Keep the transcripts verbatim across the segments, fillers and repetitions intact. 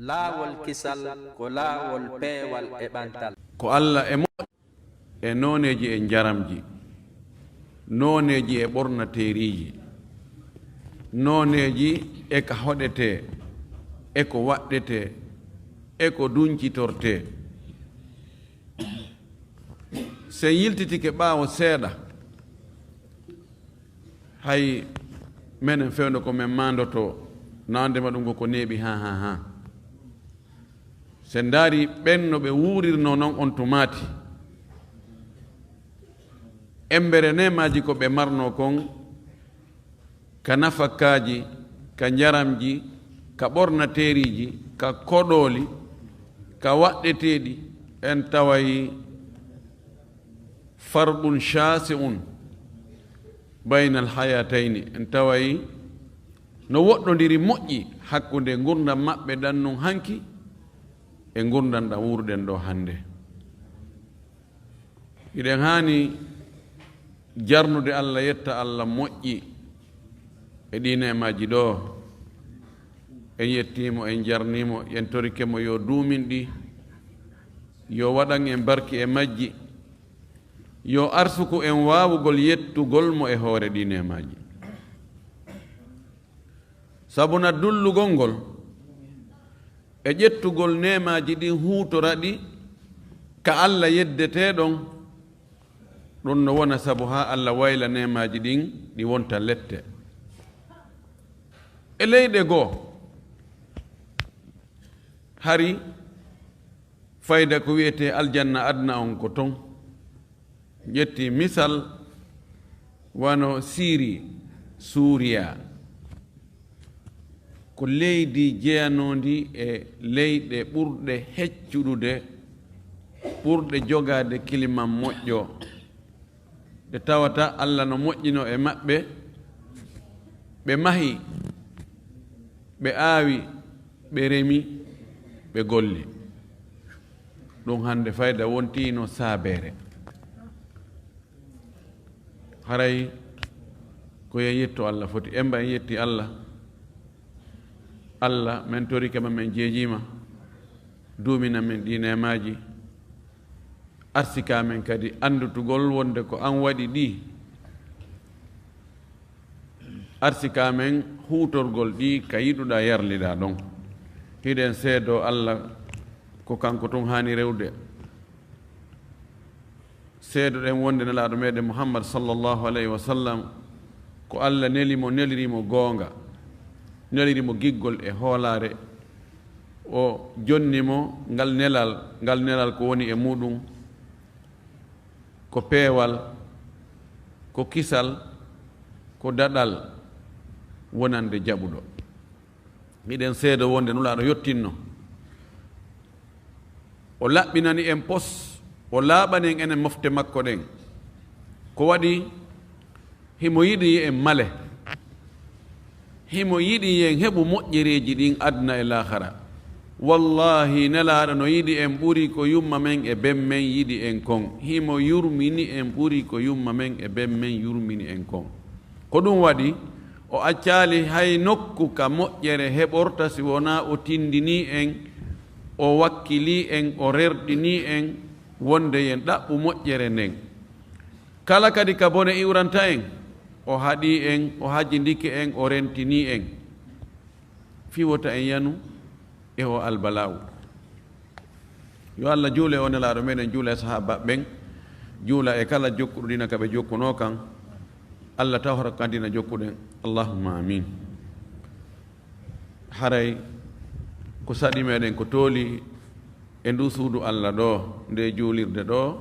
Laawol kisal ko laawol peewal e ɓantal. Ko Alla e moƴƴi e nooneeji e njaramji, nooneeji e ɓornateeriiji, nooneeji e ka hoɗetee, e ko waɗɗetee, e ko duñcitortee. Si en yiltitike ɓaawo seeɗa, hay menen fewndo ko men maandotoo, naandema ɗum ko ko neeɓi haa, haa, haa. Si en ndaari ɓen no ɓe wuurirnoo non on tumaati, embere neemaaji ko ɓe marnoo kon, ka nafakaaji, ka njaramji, ka ɓornateeriiji, ka koɗooli, ka waɗɗeteeɗi, en taway farqun shaasi'un baynal hayatayni, en taway no woɗɗondiri moƴƴi hakkunde ngurndan maɓɓe ɗan nun hanki e ngurndan ɗan wuurɗen ɗoo hande. Hiɗen haani jarnude Alla, yetta Alla moƴƴi e ɗii neemaaji ɗoo. En yettii mo, en jarnii mo, en torike mo yo duumin ɗi, yo waɗan en barki e majji, yo arsuku en waawugol yettugol mo e hoore ɗii neemaaji. Sabu na dullugol ngol e ƴettugol neemaaji ɗin huutora ɗi ka Alla yeddetee ɗon, ɗun no wona sabu haa Alla wayla neemaaji ɗin ɗi wonta lette. E leyɗe goo, hari fayda ko wi'etee aljanna aduna on ko ton. Ƴetti misal wano Siiri, Suuriya, ko leydi jeyanoondi e leyɗe ɓurɗe heccuɗude, ɓurɗe jogaade kiliman moƴƴo, ɗe tawata Alla no moƴƴinoo e maɓɓe, ɓe mahi, ɓe aawi, ɓe remi, ɓe golli. Ɗun hande fayda wontiino saabeere. Haray ko yo en yettu Alla foti. Emba en yetti Alla. Alla, men torike ma, men jeejiima. Duumina men ɗii neemaaji. Arsika men kadi anndutugol wonde ko an waɗi ɗi. Arsika men huutorgol ɗi ka yiɗuɗaa yarliɗaa ɗon. Hiɗen seedoo Alla ko kanko tun haani rewde. Seedoɗen wonde Nelaaɗo meɗen Muhammad sallallahu alayhi wa sallam ko Alla neli mo, neliri mo goonga, neliri mo giggol e hoolaare. O jonni mo ngal nelal, ngal nelal ko woni e muɗum ko peewal, ko kisal, ko daɗal wonande jaɓuɗo. Miɗen seedo wonde Nulaaɗo yottinno. O laɓɓinani en pos, o laaɓani en enen mofte makko ɗen. Ko waɗi? Himo yiɗi en male. Himo yiɗi en heɓu moƴƴereeji ɗin aduna e laakara. Wallaahi, Nelaaɗo no yiɗi en ɓuri ko yumma men e ben men yiɗi en kon. Himo yurmini en ɓuri ko yumma men e ben men yurmini en kon. Ko ɗum waɗi, o accaali hay nokku ka moƴƴere heɓorta si wonaa o tindinii en, o wakkilii en, o rerɗinii en wonde yen ɗaɓɓu moƴƴere nden. Kala kadi ka bone iwranta en, o haɗii en, o hajindike en, o rentinii en. Fii wota en yanu e o albalaawu. Yo Allah juule o Nelaaɗo meɗen, juula e sahaaba ɓen, juula e kala jokkuɗo diina ka ɓe jokkunoo kan. Allah tawhara kan diina jokkuɗen. Allahumma amin. Haray ko saɗi meɗen ko tooli e ndu suudu Allah ɗo, nde juulirde ɗo,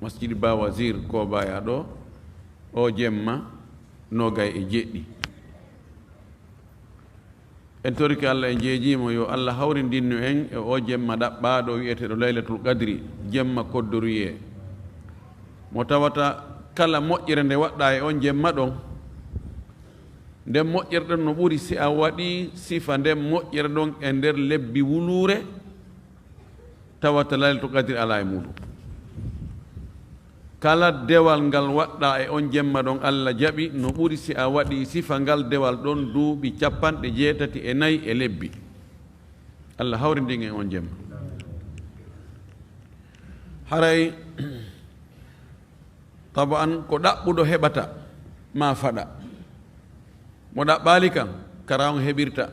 Masjidi Ba Wazir Kobaya ɗo, o jemma noogay e jeɗɗi. En torike Allah, en jeejiimo yo Allah hawrindinnu en e o jemma ɗaɓɓaaɗo wi'eteeɗo Laylatul Qadri, jemma koddoruye, mo tawata kala moƴƴere nde waɗɗaa e on jemma ɗon, nden moƴƴere ɗon no ɓuri si a waɗii sifa nden moƴƴere ɗon e nder lebbi wuluure, tawata Laylatul Qadri alaa e muuɗum. Kala dewal ngal waɗɗaa e on jemma ɗon, Allah jaɓi, no ɓuri si a waɗii sifa ngal dewal ɗon duuɓi capanɗe jeetati e nayi e lebbi. Allah hawrindin en on jemma. Haray, taban ko ɗaɓɓuɗo heɓata, ma faɗa. Mo ɗaɓɓaali kan, kara on heɓirta.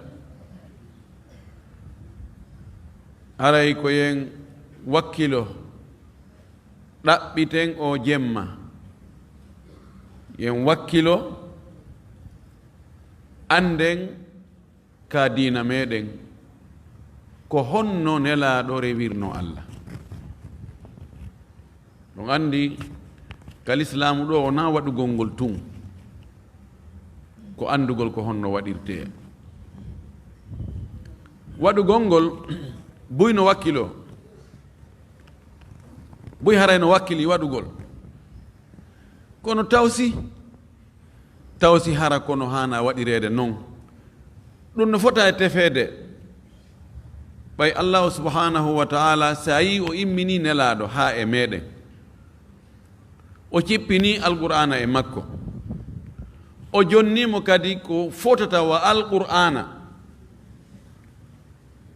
Haray ko yen wakkilo, ɗaɓɓiten o jemma. Yen wakkilo, annden ka diina meɗen, ko honno Nelaaɗo rewirno Allah. Ɗum anndi, ka lislaamu ɗo, wonaa waɗugol ngol tun, ko anndugol ko honno waɗirtee. Waɗugol ngol, buy no wakkiloo, buy haray no wakkili waɗugol. Kono tawsi, tawsi hara kono haana waɗireede non. Ɗum no fota e tefeede. Ɓay Allahu subhanahu wa ta'ala, si a yii o immini Nelaaɗo haa e meɗen, o cippini Alqur'aana e makko, o jonni mo kadi ko fotata wa Alqur'aana.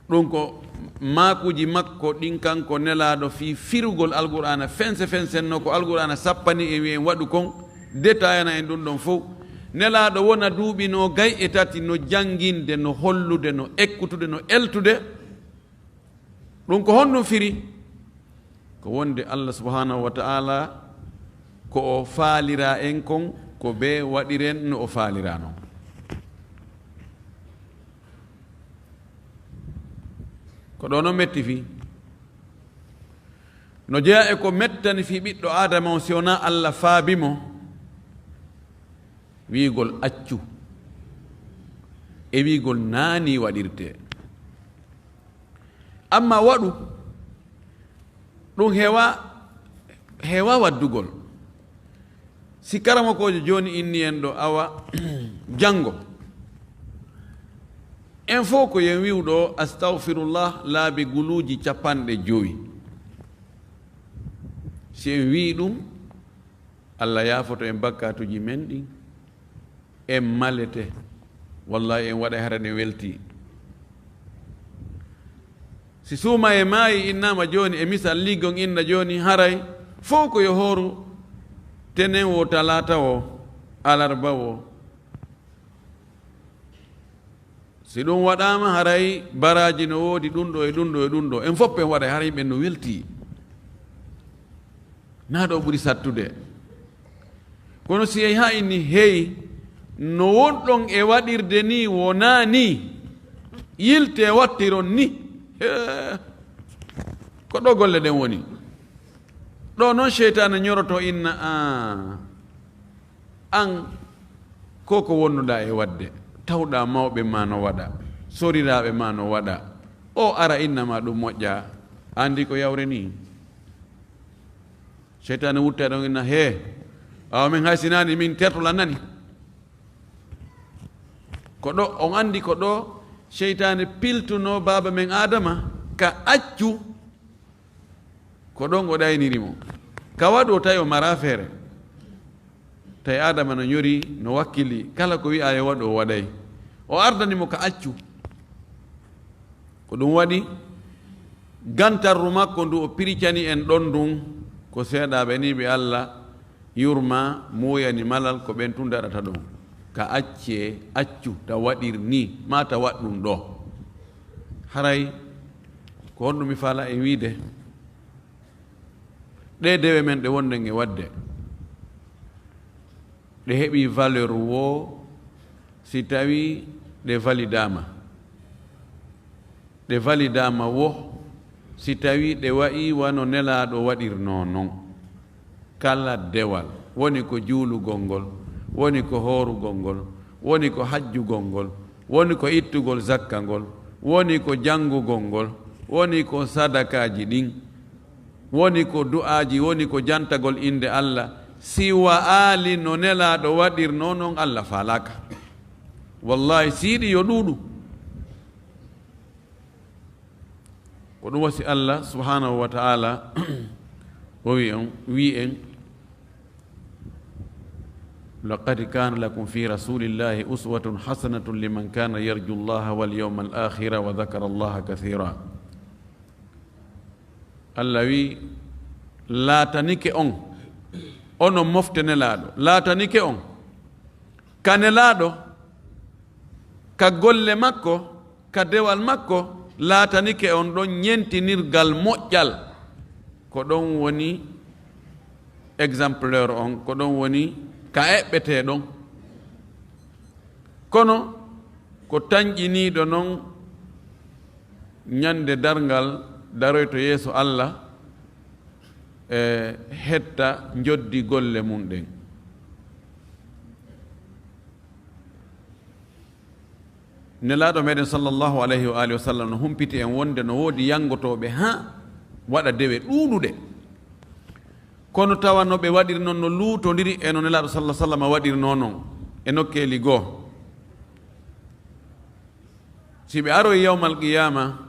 Ɗum ko maakuuji makko ɗin, kanko Nelaaɗo, fii firugol Alqur'aana fense fensen, no ko Alqur'aana sappani en, wi'en waɗu kon, detayana en ɗum ɗon fow. Nelaaɗo wona duuɓi noogay e tati no jannginde, no hollude, no ekkutude, no eltude. Ɗum ko honɗum firi? Ko wonde Allah subhanahu wa ta'ala, ko o faalira en kon, ko bee waɗiren no o faalira non. Ko ɗo non metti fii. No jeyaa e ko mettani fii ɓiɗɗo Aadama on, si wonaa Allah faabi mo, wi'ugol accu e wi'ugol naa nii waɗirtee. Amma waɗu, ɗum heewaa, heewaa waddugol. Si karamokoojo jooni inni en ɗo, awa, janngo, en fow ko yen wi'u ɗo, "Astagfirullah," laabi guluuji capanɗe jowi. Si en wi'i ɗum, Allah yaafoto en bakkaatuuji men ɗin, en malete. Wallahi, en waɗay hara ɗen weltii. Si suumayee maayi innaama jooni, e misal, liggon inna jooni, haray fow ko yo hooru tenen woo, talaata woo, alarba woo. Si ɗum waɗaama, haray baraaji no woodi ɗum ɗo e ɗum ɗo e ɗum ɗo. En fof en waɗay, haray ɓen no weltii. Naa ɗo ɓuri sattude. Kono si en haa inni, hey, no wonɗon e waɗirde nii wonaa nii, yiltee wattiron nii. Hee, ko ɗo golle ɗen woni. Ɗo non seytaane ñoroto inna, "Aa, an, ko ko wonnuɗaa e waɗde, tawɗaa mawɓe maa no waɗa, soriraaɓe maa no waɗa, o ara inna ma ɗum moƴƴaa, anndi ko yawre nii." Seytaane wutta ɗon inna, "Hee, awa min hay sinaani min tertola nani." Ko ɗo, on anndi ko ɗo seytaane piltunoo baaba men Aadama ka accu, ko ɗon o ɗayniri mo. Ka waɗu o tawi o maraa feere. Tawi Aadama no ñori, no wakkili, kala ko wi'aa yo waɗu o waɗay. O ardani mo ka accu. Ko ɗum waɗi, gantarru makko ndu o piricani en ɗon ndun, ko seeɗaaɓe nii ɓe Allah yurma, muuyani malal, ko ɓen tun daɗata ɗon. Ka accee, accu, ta waɗir nii, maa ta waɗ ɗum ɗoo. Haray, ko honɗum mi faala e wiide? Ɗee dewe men ɗe wonɗen e waɗde, ɗe heɓii valeur woo si tawii ɗe validaama. Ɗe validaama woo si tawii ɗe wa'ii wano Nelaaɗo waɗirnoo non. Kala dewal, woni ko juulugol ngol, woni ko hoorugol ngol, woni ko hajjugol ngol, woni ko ittugol zakka ngol, woni ko janngugol ngol, woni ko sadakaaji ɗin, woni ko du'aaji, woni ko jantagol innde Allah, si wa'aali no Nelaaɗo waɗirnoo non, Allah faalaaka. Wallaahi, si yiɗi yo ɗuuɗu. Ko ɗum wasi Allah subhanahu wa ta'ala o wi' en, wi' en, لقد كان لكم في رسول الله أسوة حسنة لمن كان يرجو الله واليوم الآخر وذكر الله كثيرا. Allah wi, laatanike on, onon mofte Nelaaɗo, laatanike on ka Nelaaɗo, ka golle makko, ka dewal makko, laatanike on ɗon ñentinirgal moƴƴal. Ko ɗon woni exemplaire on, ko ɗon woni ka eɓɓetee ɗon. Kono ko tanƴiniiɗo non ñande darngal daroyto yeeso Allah, e hetta njoddi golle mum ɗen. Nelaaɗo meɗen sallallahu alayhi wa alihi wa sallam no humpiti en wonde no woodi yangotooɓe haa waɗa dewe ɗuuɗuɗe. Kono tawa no ɓe waɗiri non no luutondiri e no Nelaaɗo sallallahu alaihi wa sallam waɗirnoo non e nokkeeli goo. Si ɓe aroyi yawmal qiyaama,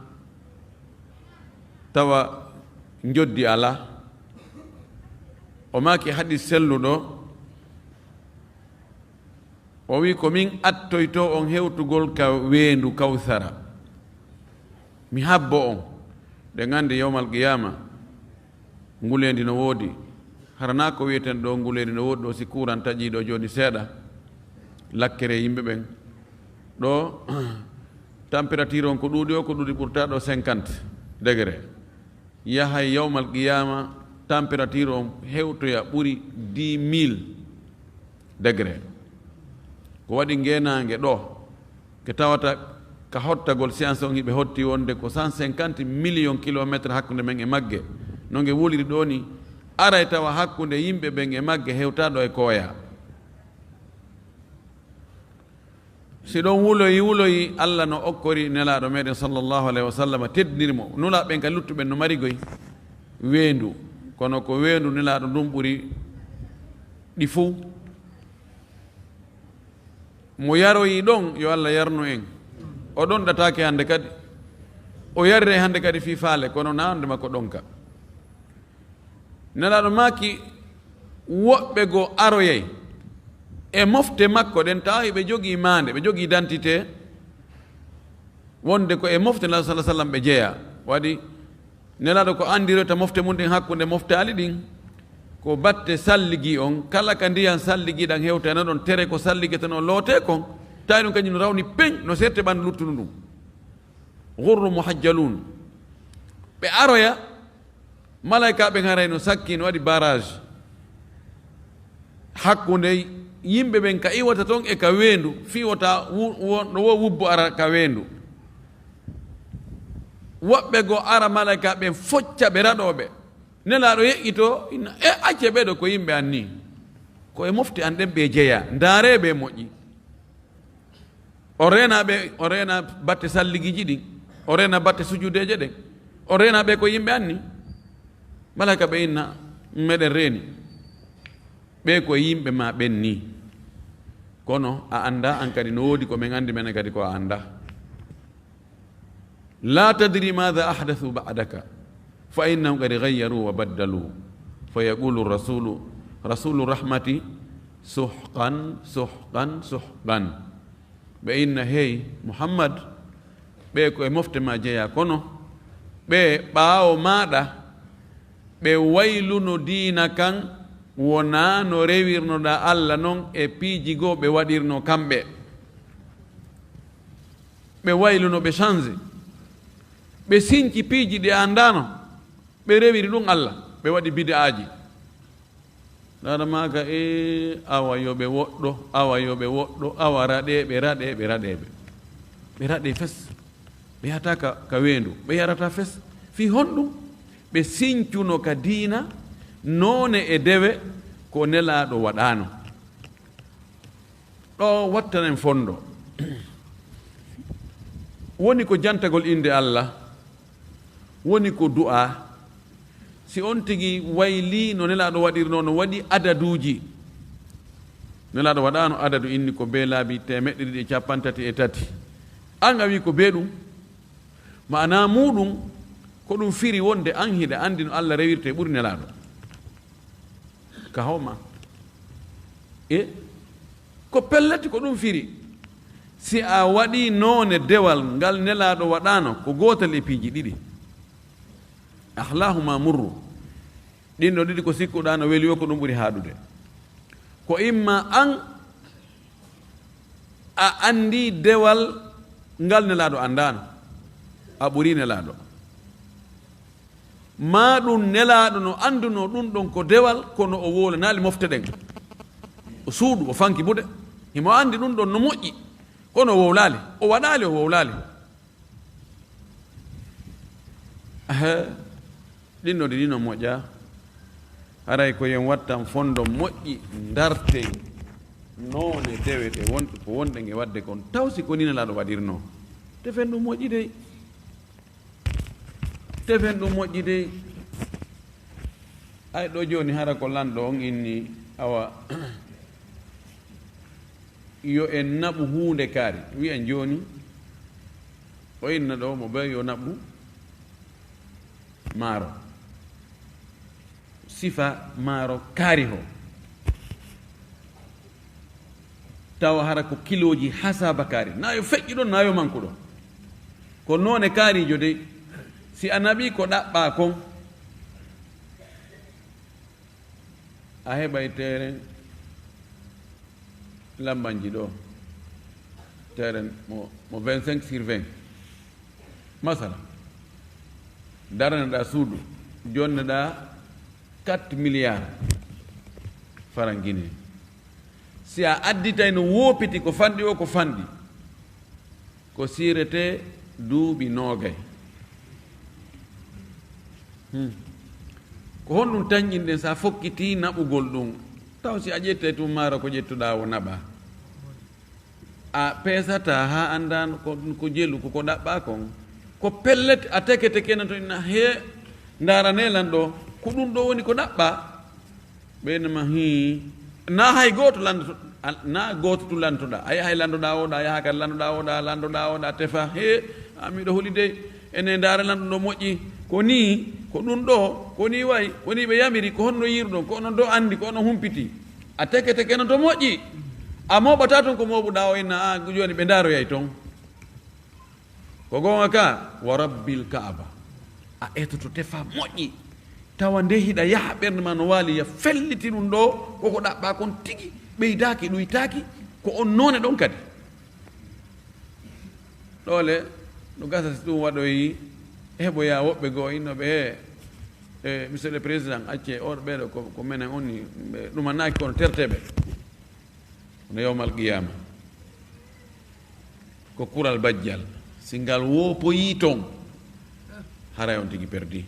tawa njoddi alaa. O maaki hadis selluɗo, o wi, ko min attoyto on hewtugol ka weendu Kawsara. Mi habbo on. Ɗen anndi yawmal qiyaama, nguleendi no woodi. Hara naa ko wi'eten ɗo nguleendi no woodi ɗo, si kuuran taƴii ɗo jooni seeɗa, lakkere yimɓe ɓen. Ɗo, température on ko ɗuuɗi o, ko ɗuuɗi ɓurta ɗo cinquante degré. Yahay yawmal qiyaama, température on hewtoya ɓuri dix mille degré. Ko waɗi ngeenaange ɗo, ke tawata ka hottagol science on, hiɓe hotti wonde ko cent cinquante millions kilomètres hakkunde men e magge. No nge wuliri ɗo ni, aray tawa hakkunde yimɓe ɓen e magge hewta ɗo e kooya. Si ɗon wuloyi, wuloyi, Allah no okkori Nelaaɗo meɗen sallallahu alaihi wa sallam, teddiniri mo. Nulaaɓe ɓen ka luttuɓe no mari goy weendu, kono ko weendu Nelaaɗo ndun ɓuri ɗi fow. Mo yaroyi ɗon, yo Allah yarnu en. O ɗon ɗataake hannde kadi. O yarre hannde kadi fii faale, kono na hannde makko ɗon ka. Nelaaɗo maaki, woɓɓe goo aroyay e mofte makko ɗen, tawa hiɓe jogii maande, ɓe jogii identité, wonde ko e mofte Nelaaɗo sallallahu alaihi wa sallam ɓe jeyaa. Waɗi Nelaaɗo ko anndiroyta mofte mum ɗen hakkunde moftaali ɗin, ko batte salligi on, kala ka ndiyan salligi ɗan hewtana ɗon tere ko salligetenoo lootee kon, tawi ɗum kañum no rawni peŋ, no serte ɓanndu luttundu ndun. Ghurru muhajjalun. Ɓe aroya, malaykaaɓe ɓen haray no sakki, no waɗi barrage hakkunde yimɓe ɓen ka iwata ton e ka weendu, fii wota wu-, wo-, no wo wubbo ara ka weendu. Woɓɓe goo ara, malaykaaɓe ɓen focca ɓe raɗooɓe. Nelaaɗo yeƴƴitoo, inna, e, acce ɓee ɗoo ko yimɓe an nii. Ko e mofte an ɗen ɓe jeyaa, ndaaree ɓe moƴƴi. O reena ɓe, o reena batte salligiiji ɗin, o reena batte sujudeeje ɗen, o reena ɓe ko yimɓe an nii. Malaykaaɓe inna, meɗen reeni. Ɓe ko yimɓe maa ɓen nii. Kono a anndaa an kadi no woodi ko men anndi menen kadi ko a anndaa. لا تدري ماذا أحدثوا بعدك فإنهم قد غيروا وبدلوا فيقول الرسول رسول الرحمة سحقا سحقا سحقا. Ɓe inna, hey Muhammad, ɓe ko e mofte maa jeyaa, kono ɓe ɓaawo maaɗa, ɓe wayluno diina kan wonaa no rewirnoɗaa Alla non e piiji goo ɓe waɗirnoo kamɓe. Ɓe wayluno, ɓe change, ɓe sinci piiji ɗi anndaano, ɓe rewiri ɗum Alla, ɓe waɗi bid'aaji. Ɗaɗa maaka, e awa yo ɓe woɗɗo, awa yo ɓe woɗɗo, awa raɗee ɓe, raɗee ɓe, raɗee ɓe. Ɓe raɗee fes, ɓe yahata ka, ka weendu, ɓe yarata fes. Fii honɗum? Ɓe sincuno ka diina noone e dewe ko Nelaaɗo waɗaano. Ɗo wattanen fondo. Woni ko jantagol innde Alla, woni ko du'aa. Si on tigi waylii no Nelaaɗo waɗirnoo, no waɗi adaduuji. Nelaaɗo waɗaano adadu inni ko bee laabi teemeɗɗe ɗiɗi e cappanɗe tati e tati. An a wii ko bee ɗum. Maanaa muuɗum, ko ɗum firi wonde an hiɗa anndi no Alla rewirta e ɓuri Nelaaɗo. Ka hooma. E Ko pellet ko ɗum firi, si a waɗii noone dewal ngal Nelaaɗo waɗaano, ko gootel e piiji ɗiɗi. Ahlahuma murru. Ɗin ɗo ɗiɗi ko sikkuɗaa no weli o, ko ɗum ɓuri haaɗude. Ko imma an a anndi dewal ngal Nelaaɗo anndaano, a ɓurii Nelaaɗo. Maa ɗum Nelaaɗo no anndunoo ɗum ɗon ko dewal, kono o wowlanaali mofte ɗen. O suuɗu, o fanki buɗe. Himo anndi ɗum ɗon no moƴƴi, kono o wowlaali. O waɗaali, o wowlaali. Ehe, ɗin ɗo ɗiɗi no moƴƴa. Haray ko yen wattan fondo moƴƴi, ndartey noone dewe ɗe won-, ko wonɗen e waɗde kon. Taw si ko ni Nelaaɗo waɗirnoo. Tefen ɗum moƴƴi dey. Tefen ɗum moƴƴi dey. Ay, ɗo jooni hara ko lanɗo on inni, awa, yo en naɓu huunde kaari. Wi'en jooni, o inna ɗo mo ɓe yo naɓu maaro. Sifa maaro kaari ho. Tawa hara ko kilooji hasaba kaari. Na yo feƴƴu ɗon, na yo manku ɗon. Ko noone kaarijo dey, si a naɓi ko ɗaɓɓaa kon, a heɓay teeren lambanji ɗo. Teeren mo, mo vingt-cinq sur vingt. Masala, darneɗaa suudu, jonneɗaa quatre milliards faranguine. Si a additay no woopiti ko fanɗi o, ko fanɗi, ko siretee duuɓi noogay. Hmm. Ko honɗum tanƴinɗen si a fokkitii naɓugol ɗum? Taw si a ƴettay tun maaro ko ƴettuɗaa o naɓaa. A peesataa haa anndaa ko, ko jelu, ko, ko ɗaɓɓaa kon. Ko pellet, a tekete kena to inna, hee, ndaara ne lan ɗo, ko ɗum ɗo woni ko ɗaɓɓaa. Ɓe inna ma, hii, na hay gooto landoto, a, na gooto tu landotoɗaa. A yahay landoɗaa o ɗa, a yaha kadi landoɗaa o ɗa, landoɗaa o ɗa, tefa, hee, a miɗo holi dey, ene ndaara lan ɗum ɗo moƴƴi. Ko nii, ko ɗum ɗo, ko nii wayi, ko nii ɓe yamiri, ko honno yiiruɗon, ko onon ɗo anndi, ko onon humpiti. A tekete kena to moƴƴi. A mooɓataa ton ko mooɓuɗaa o inna, a, jooni ɓe ndaaroyay ton. Ko goonga ka, wa rabbil Kaaba. A etoto tefa moƴƴi. Tawa nde hiɗa yaha ɓernde ma no waali, ya felliti ɗum ɗo, koko ɗaɓɓaa kon tigi, ɓeydaaki, ɗuytaaki, ko on noone ɗon kadi. Ɗoole, no gasa si ɗum waɗoyi heɓoya woɓɓe goo innoɓe, he, e, Monsieur le Président, acce oɗo ɓeeɗo ko, ko menen on ni, ɓe ɗumanaaki kono terteɓe. Kono yawmal qiyaama, ko kural bajjal. Si ngal woopoyii ton, haray on tigi perdi.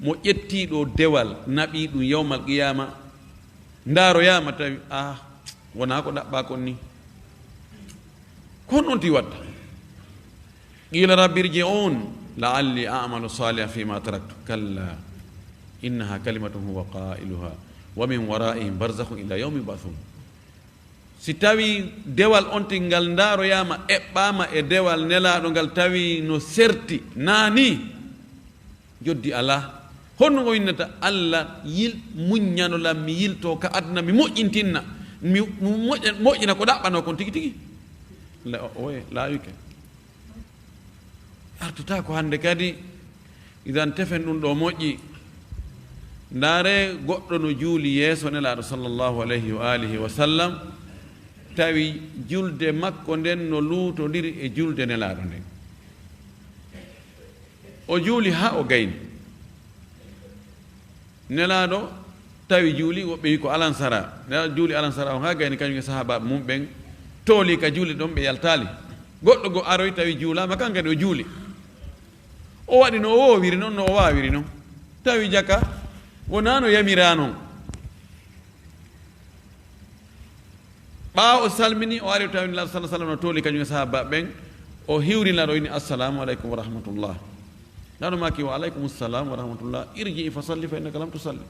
Mo ƴettii ɗo dewal, naɓii ɗum yawmal qiyaama, ndaaroyaama tawi, ah, wonaa ko ɗaɓɓaa kon ni. Ko honno on tigi watta? Qila rabbi irji'un la'alli a'malu salihan fima taraktu. Kalla innaha kalimatun huwa qailuha wa min waraihim barzakhun ila yawmi yub'athun. Si tawi dewal on tigi ngal ndaaroyaama, eɓɓaama e dewal Nelaaɗo ngal, tawi no serti, naani, joddi alaa. Honno o innata? Allah yil-, muññano lan, mi yiltoo ka aduna, mi moƴƴintinna, mi, mi moƴƴa-, moƴƴina ko ɗaɓɓanoo kon tigi tigi. La, o, o, laawike. Artata ko hannde kadi, idan tefen ɗum ɗo moƴƴi. Ndaare goɗɗo no juuli yeeso Nelaaɗo sallallahu alayhi wa alihi wa sallam, tawi julde makko nden no luutondiri e julde Nelaaɗo nden. O juuli haa o gayni. Nelaaɗo tawi juuli, woɓɓe wi ko alansara. Nelaaɗo juuli alansara on haa gayni, kañum e sahaabaaɓe mum ɓen tooli ka juulde ɗon, ɓe yaltaali. Goɗɗo goo aroyi tawi juulaama, kanko kadi o juuli. O waɗi no o woowiri non, no o waawiri non. Tawi jaka wonaa no yamiraa non. Ɓaawo o salmini, o ari o tawi Nelaaɗo sallallahu alaihi wasallam no tooli kañum e sahaaba ɓen, o hiwri Nelaaɗo, o inni, "Assalamu alaikum wa rahmatullah." Nelaaɗo maaki, "Wa alaikum assalam wa rahmatullah. Irji fa salli fa innaka lam tusalli."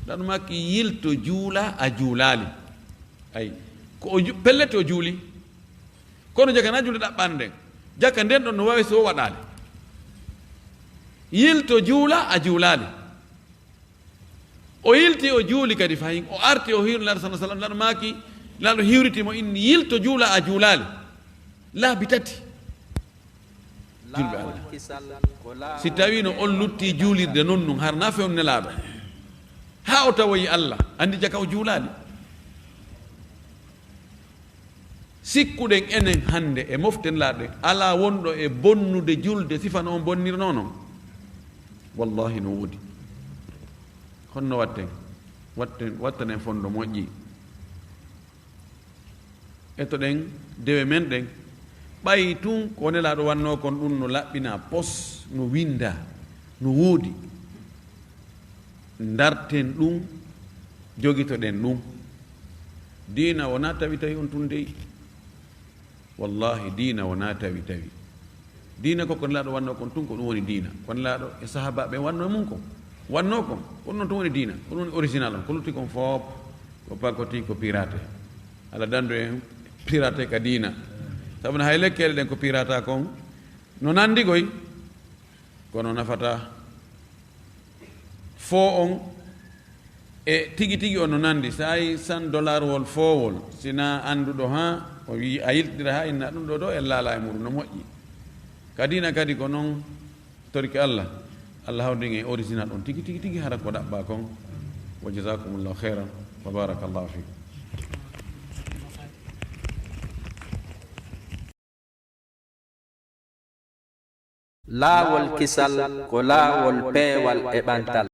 Nelaaɗo maaki, "Yilto juula, a juulaali." Ay, ko o ju-, pellet o juuli. Kono jaka na juulde ɗaɓɓaande nden. Jaka nden ɗon no waawi so o waɗaali. Yilto juula, a juulaali. O yilti, o juuli kadi fahin. O arti, o hiwri Nelaaɗo sallallahu alaihi wasallam. Nelaaɗo maaki, Nelaaɗo hiwriti mo inni, "Yilto juula, a juulaali." Laabi tati. Julɓe Allah. Si tawino on lutti juulirde non nun, har na fewn Nelaaɗo. Haa o tawoyi Allah, andi jaka o juulaali. Sikkuɗen enen hande e moften laaɗe, alaa wonɗo e bonnude julde sifano on bonnirno non. Wallahi no woodi. Honno watten? Watten, wattanen fondo moƴƴi. Etoɗen dewe men ɗen. Ɓay tun ko Nelaaɗo wannoo kon ɗun no laɓɓinaa pos, no winndaa, no woodi. Ndarten ɗun, jogitoɗen ɗun. Diina wonaa tawi tawi on tun dey. Wallahi, diina wonaa tawi tawi. Diina ko ko Nelaaɗo wannoo kon tun, ko ɗun woni diina. Ko Nelaaɗo e sahaabaaɓe wannoo e mun kon. Wannoo kon, ko ɗun non tun woni diina. Ko ɗun woni original on. Ko lutti kon fof, ko pakoti, ko pirate. Alla dandu en pirate ka diina. Sabu no hay lekkeele ɗen ko pirata kon, no nandi koy, kono nafataa. Foo on e tigi tigi on no nandi. So a yi cent dollar wol foowol, si na annduɗo haa, o wi'i a yiltira haa inna ɗun ɗoo ɗoo e laala e muɗum no moƴƴi. Ka diina kadi ko non, torki Allah, Allah hawri en e original on tigi tigi tigi, hara ko ɗaɓɓaa kon. Wa jazakumullahu khairan, wa barakallahu fikum. Laawol kisal ko laawol peewal e ɓantal.